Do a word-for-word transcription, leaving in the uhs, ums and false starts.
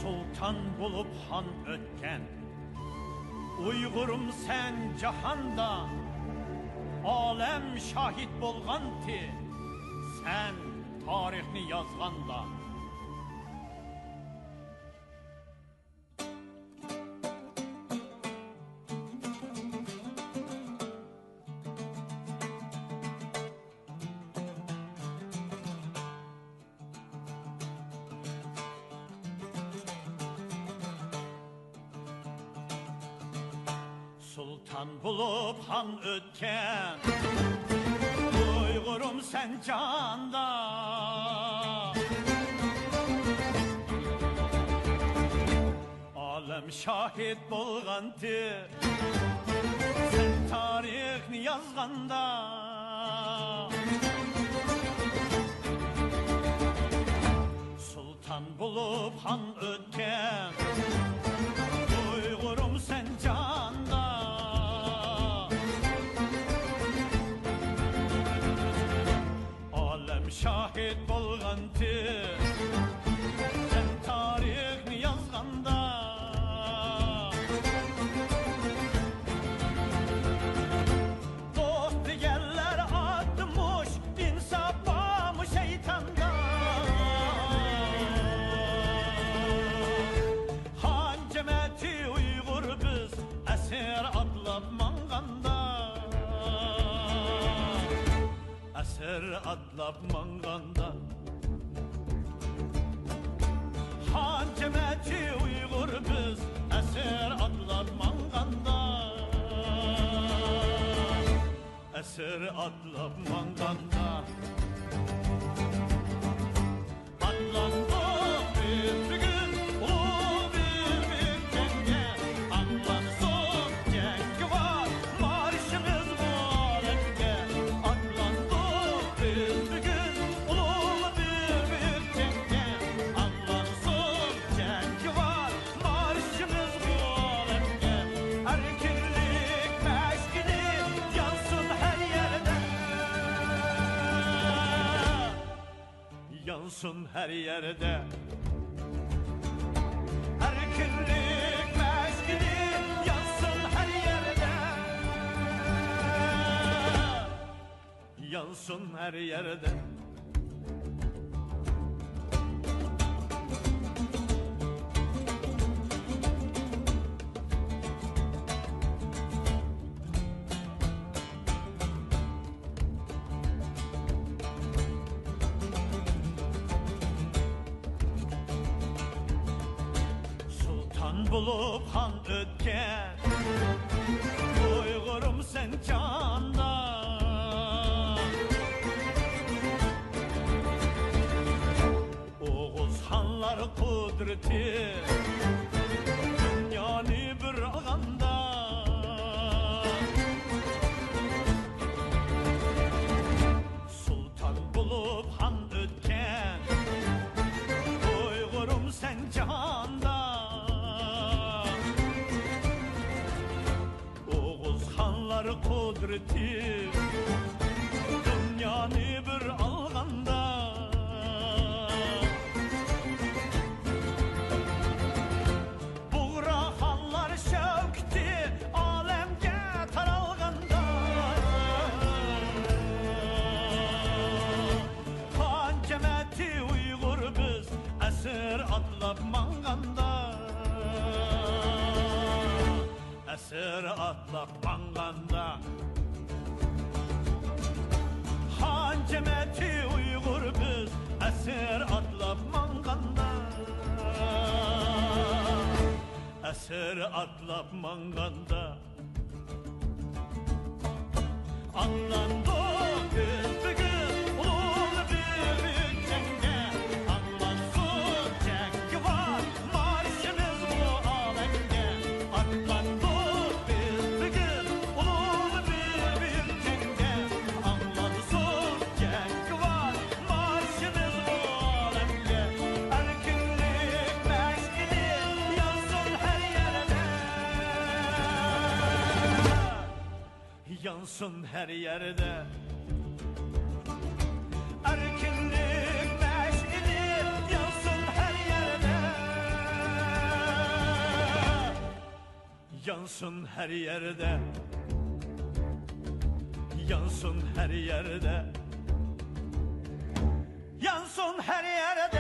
سۇلتان بولۇپ خان ئۆتكەن، ئۇيغۇرۇم سەن جاھاندا، ئالەم شاھىت بولغانتى، سەن تارىخنى يازغاندا. سۇلتان بولۇپ خان ئۆتكەن، ئۇيغۇرۇم سەن جاندا. ئالەم شاھىت بولغانتى، سەن تارىخنى يازغاندا. سۇلتان بولۇپ خان ئۆتكەن، ئۇيغۇرۇم سەن جاندا. ئالەم شاھىت بولغانتى، سەن تارىخنى يازغاندا. دوست دېگەنلەر ئاتمىش، ئىنساپ بارمۇ شەيتاندا؟ خان جەمەتى ئۇيغۇر بىز، ئەسىر ئاتلاپ ماڭغاندا. ئەسىر ئاتلاپ ماڭغاندا، خان جەمەتى ئۇيغۇر بىز، ئەسىر ئاتلاپ ماڭغاندا، ئەسىر ئاتلاپ ماڭغاندا. ئاتلاندۇق بىز بۈگۈن ئۇلۇغ بىر بۈگۈن جەڭگە، ئاڭلانسۇن جەڭگىۋار مارشىمىز بۇ ئالەمگە. ئاتلاندۇق بىز بۈگۈن ئۇلۇغ بىر بۈگۈن جەڭگە، ئاڭلانسۇن جەڭگىۋار مارشىمىز بۇ ئالەمگە. ئەركىنلىك مەشئىلى يانسۇن ھەر يەردە. يانسۇن ھەر يەردە. ئەركىنلىك مەشئىلى يانسۇن ھەر يەردە. يانسۇن ھەر يەردە. سۇلتان بولۇپ خان ئۆتكەن، ئۇيغۇرۇم سەن جاندا. ئوغۇز خانلار قۇدرىتى دۇنيانى بىر ئالغاندا. سۇلتان بولۇپ خان ئۆتكەن، ئۇيغۇرۇم سەن جاھاندا. ئوغۇز خانلار قۇدرىتى دۇنيانى بىر ئالغاندا، بۇغرا خانلار شەۋكىتى ئالەمگە تارالغاندا، خان جەمەتى ئۇيغۇر بىز ئەسىر ئاتلاپ ماڭغاندا، ئەسىر ئاتلاپ ماڭغاندا، خان جەمەتى ئۇيغۇر بىز ئەسىر ئاتلاپ ماڭغاندا، ئەسىر ئاتلاپ ماڭغاندا، ئاتلاندۇق بىز بۈگۈن ئۇلۇغ بىر بۈگۈن جەڭگە، ئاڭلانسۇن جەڭگىۋار مارشىمىز بۇ ئالەمگە. ئاتلاندۇق بىز بۈگۈن ئۇلۇغ بىر بۈگۈن جەڭگە، ئاڭلانسۇن جەڭگىۋار مارشىمىز بۇ ئالەمگە. ئەركىنلىك مەشئىلى يانسۇن ھەر يەردە. يانسۇن ھەر يەردە. ئەركىنلىك مەشئىلى يانسۇن ھەر يەردە. يانسۇن ھەر يەردە، يانسۇن ھەر يەردە، يانسۇن ھەر يەردە.